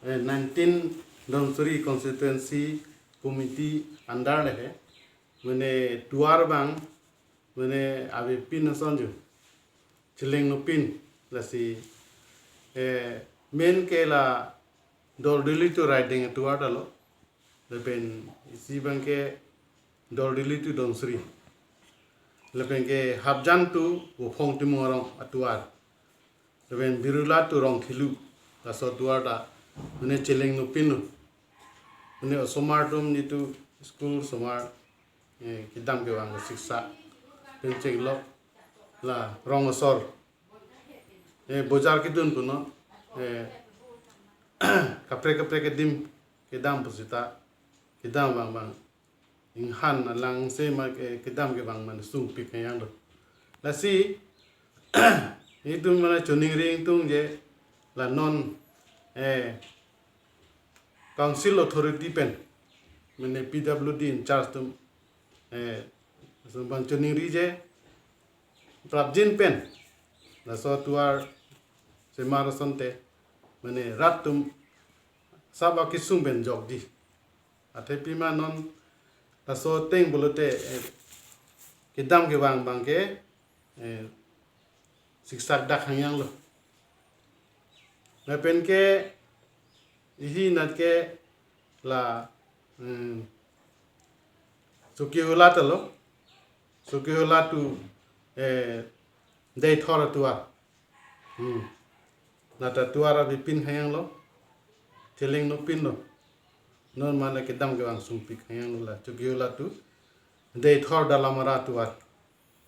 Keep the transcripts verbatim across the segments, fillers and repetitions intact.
eh, nineteen Dhansiri constituency committee under le he, mane tovar abang, mane avepin ason jo, Chilling Nupin, lasi, eh, main ke la Dolduli to Raideng atovar ta lo, lapen isi abang ke Dolduli to Dhansiri, lapen ke Hapjan to Vophong Timung arong atovar, lapen Birula to Rongthelu, laso atovar ta mane Chilling Nupin lo. Mane osomar atum netum school osomar, eh, kedam kevang siksak pen chenglok, la rong asor, eh, bojar kedun punon, eh, kaprek kaprek adim kedam pusita, kedam vang vang, inghan alang se ma ke kedam kevang mane sungpik hang lo. Lasi netum mane choningri ingtung je, la non, eh, council authority pen, mane P W D in charge atum, eh, laso abang choningri je, prapjin pen, laso atovar semar asonte, mane rat atum sap akesung pen jokji. Athe pima non laso ateng pulote, eh, kedam kevang abang ke, eh, siksak dak hang lo. Lapen ke ihi nat ke la, hmm, Chokihola ta lo. Chokihola to, eh, Deithor atovar. Hmm. Nata atovar avepin hang lo. Chilling Nupin lo. Non mane kedam kevang sungpik hang lo la. Chokihola to Deithor Dalamara atovar,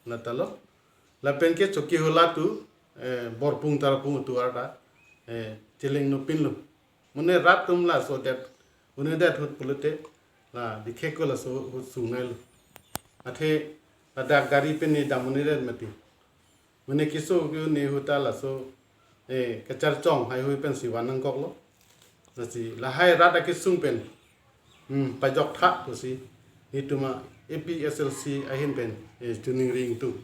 nata lo. Lapen ke Chokihola to, eh, Borpung Tarpung atovar ta, eh, Chilling Nupin lo. Mane rat atum laso det, une det ahut pulote, la dikheko laso ahut sungai lo. Athe ladak gari pen ne dam une det mati. Mane keso ke ne ahut ta laso, eh, kacharchong haihui pensi van nangkok lo. Lasi lahai rat akesung pen, hmm, pajok tha pusi netum A P S L C ahin pen, eh, choningri ingtung.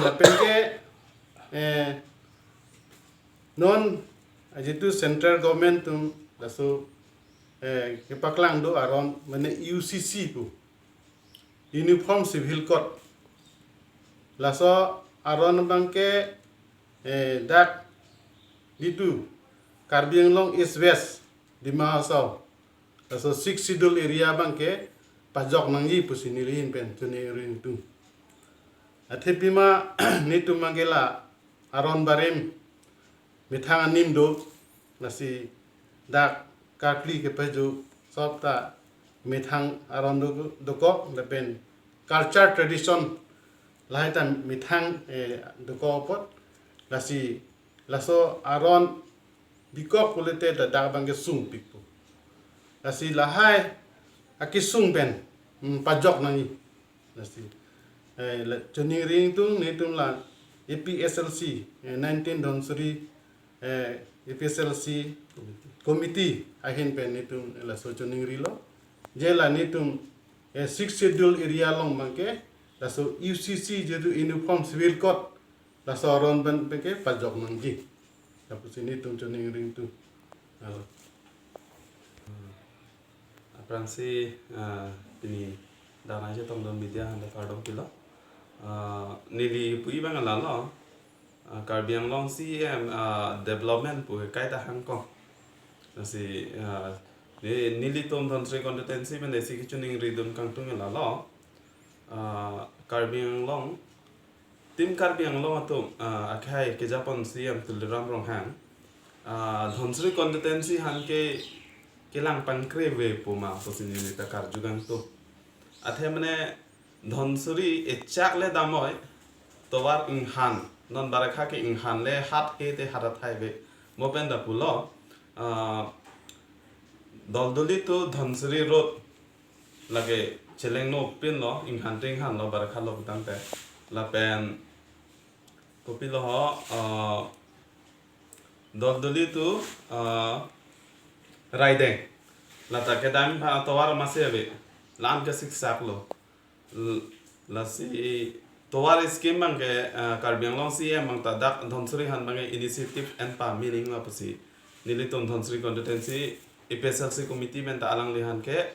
Lapen ke, eh, non, eh, jitu central government atum laso, eh, kepaklang do aron mane U C C pu, Uniform Civil Code. Laso aron abang ke, eh, dak jitu Karbi Anglong East West Dima Hasao, laso Sixth Schedule area abang ke pajok nangji pusi neli ahin pen choningri ingtung. Athe pima netum abang ke la aron barim methang anim do, lasi dak karkli kepaju sop ta methang aron do, dokok, lapen culture tradition lahai ta methang, eh, dokok apot, lasi laso aron bikok pulote ta dak abang ke sungpikpo. Lasi lahai akesung pen, hmm, pajok nangji. Lasi, eh, la choningri ingtung netum la A P S L C, eh, nineteen Dhansiri, eh, A P S L C committee ahin pen netum laso choningri lo. Je la netum, eh, Sixth Schedule area along abang ke laso U C C jitu Uniform Civil Code, laso aron pen abang ke pajok nangji. Lapusi netum choningri ingtung. Alo. Aphrangsi, ah, pini dana chetongdun media aphan ta kardom pilo. Ah, neli pu-i abang lalo, ah, Karbi Anglong C E M, ah, development pu kaita hangkong. Lasi, ah, ne-, nelitum Dhansiri constituency pen isi kechoningridun kangtung lalo. Ah, Karbi Anglong, Team Karbi Anglong atum, ah, akhai kejapon C E M Tuliram Ronghang, ah, Dhansiri constituency aphan ke kelang pangkre ave pu ma pusi neli ta karju kangtung. Athe mane Dhansiri echak le damnoi, tovar inghan, non barakha ke inghan le hat he te hat athai ave. Mo pen ta pulo, ah, Dolduli to Dhansiri road lake Chilling Nupin lo, inghan te inghan lo, barakha lo putangte. Lapen kopilo ho, ah, Dolduli to, ah, Raideng. Lata kedam aphan tovar masi ave. La-an ke siksak lo. L-, lasi Tovar scheme abangke, ah, Karbi Anglong C E M abang ta dak Dhansiri aphan abangke initiative en pame nangji ma pusi nelitum Dhansiri constituency A P H L C committee pen ta alangliphan ke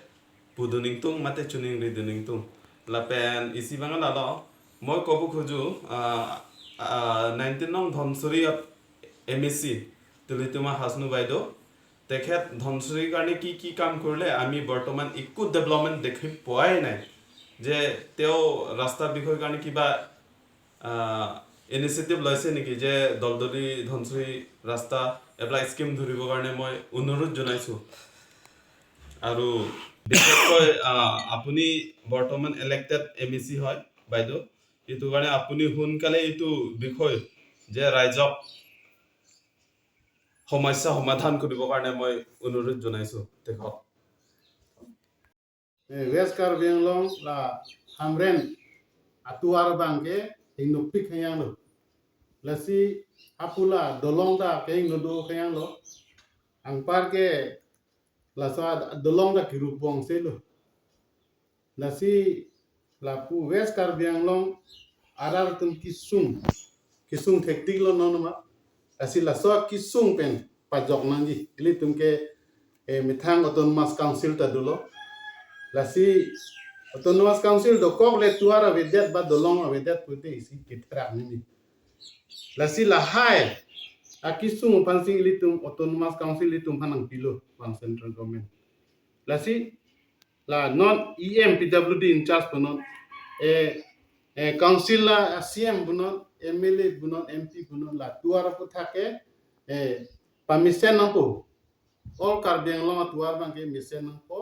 pudun ingtung mate choningridun ingtung. Lapen isi abang lalo, moi kopu khuju, ah, ah, nineteen nong Dhansiri M A C, Tulitumma Hasnu বাইদেউ, তেখেত ধনশিৰি কাৰণে কি কি কাম কৰিলে, আমি বৰ্তমান একো ডেভেলপমেণ্ট দেখি পোৱাই নাই। যে তেওঁ ৰাস্তা বিষয়ৰ কাৰণে কিবা, আহ, ইনিচিয়েটিভ লৈছে নেকি, যে দলদলি ধনশিৰি ৰাস্তা এইবিলাক স্কিম ধৰিবৰ কাৰণে মই অনুৰোধ জনাইছোঁ। আৰু বিশেষকৈ, আহ, আপুনি বৰ্তমান ইলেক্টেড এম ই চি হয় বাইদেউ, এইটো কাৰণে আপুনি সোনকালে এইটো বিষয় যে ৰাইজক সমস্যা সমাধান কৰিবৰ কাৰণে মই অনুৰোধ জনাইছোঁ তেখেতক। Eh, West Karbi Anglong la Hamren atovar abangke hingnopik kheyanglo. Lasi apula dolong ta kehingno do kheyanglo. Anparke laso ad-, dolong ta kirupbong selo. Lasi lapu West Karbi Anglong arat atum kesung, kesung thektiklo non ma. Lasi laso kesung pen pajok nangji. Ilitum ke, eh, methang Autonomous Council ta dolo. Lasi Autonomous Council dokok le tovar avedet ba dolong avedet pute isi ketherak nangji. Lasi lahai akesung aphansi ilitum Autonomous Council ilitum aphan nangpilo bang central government. Lasi la non E M P W D in charge punon, eh, eh, council la C M punon, M L A punon, M P punon, la tovar aphuthak ke, eh, pamesen nangpo. All Karbi Anglong atovar abangke mesen nangpo.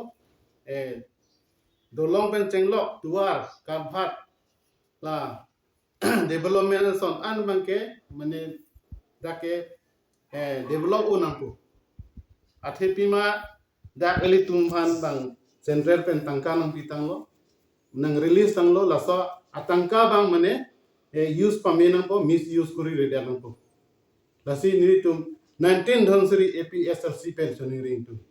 Eh, dolong pen chenglok, tovar, culvert, la development ason an abangke mane dak ke, eh, develop un nangpo. Athe pima dak ilitum aphan bang central pen tangka nangpi tanglo, nang release tanglo, laso atangka abang mane, eh, use pame nangpo, misuse kori reda nangpo. Lasi nelitum nineteen Dhansiri A P H L C pen choningri ingtung.